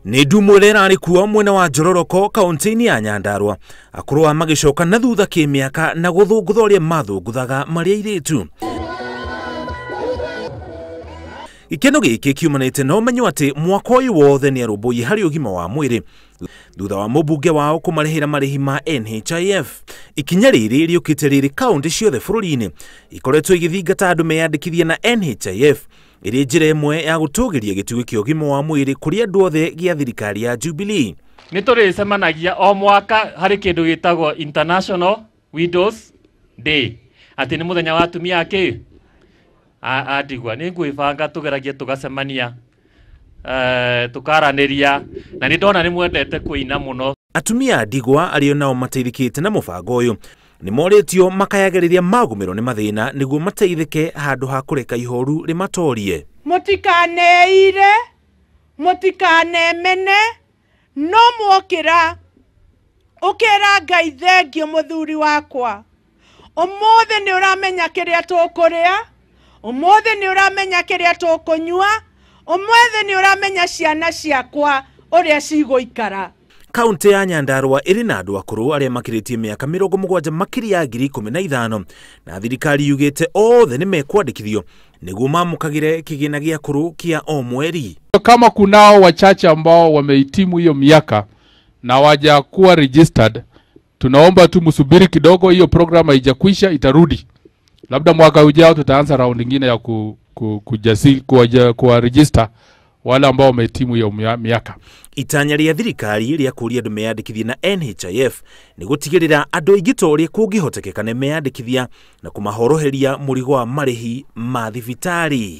Nĩ ndumo ĩrĩa ĩrarĩ kuo mwena wa Njororoko kaunti-inĩ ya Nyandarua, akũrũ magĩcoka na thutha kĩmĩaka na gũthũngũtha ũrĩa mathũngũthaga marĩ airĩtu. Gĩkeno gĩkĩ kiumanĩte na ũmenyo atĩ mwaka ũyũ wothe nĩ arũmbũiye harĩ ũgima wa mwĩrĩ thutha wa mũmbunge wao kũmarĩhĩra marĩhi ma NHIF. Ikinya rĩrĩ rĩũkĩte rĩrĩ kaunti ciothe bũrũri-inĩ ikoretwo igĩthingata andũ meyandĩkithie na NHIF ĩrĩ njĩra ĩmwe ya gũtũgĩria gĩtugĩ kĩa ũgima wa mwĩrĩ kũrĩ andũ othe gĩa thirikari ya Jubilee. Nĩ tũrĩcemanagia o mwaka harĩ kĩndũ gĩtagwo International Widows Day, atĩ nĩ mũthenya wa atumia akĩ a ndigwa. Nĩ ngwĩbanga tũgeragie tũgacemania, tũkaranĩria, na nĩ ndona nĩ mwendete kũina mũno. Atumia a ndigwa arĩa nao mateithĩkĩte na mũbango ũyũ nĩ morĩtio makayagĩrĩria magũmĩrwo nĩ mathĩna nĩguo mateithĩke handũ ha kũreka ihoru rĩmatorie. Mũtikaneire, mũtikanemene, no mwokĩra ũkĩra Ngai thengio mũthuri wakwa. Ũmũthĩ nĩ ũramenya kĩrĩa tũkũrĩa, ũmũthĩ nĩ ũramenya kĩrĩa tũkũnyua, ũmũthĩ nĩ ũramenya ciana ciakwa ũrĩa cigũikara. Kaunti ya Nyandarua ĩrĩ na andũ akũrũ arĩa makĩrĩtie mĩaka 70 makĩria ya 15,000 na thirikari yugĩte othe nĩ mekwandĩkithio nĩguo mamũkagĩre kĩgĩna gĩa kũrũ kĩa o mweri. Kama kunao wachache ambao wamehitimu hiyo miaka na hawajakuwa registered, tunaomba tu msubiri kidogo, hiyo program haijakwisha, itarudi. Labda mwaka ujao tutaanza round nyingine ya kuwa register wale ambao wamehitimu hiyo miaka. Itanya rĩa thirikari rĩa kũria andũ meyandĩkithie na NHIF nĩ gũtigĩrĩra andũ aingĩ ta ũrĩa kũngĩhotekeka nĩ meyandĩkithia na kũmahoroheria mũrigo wa marĩhi ma thibitarĩ.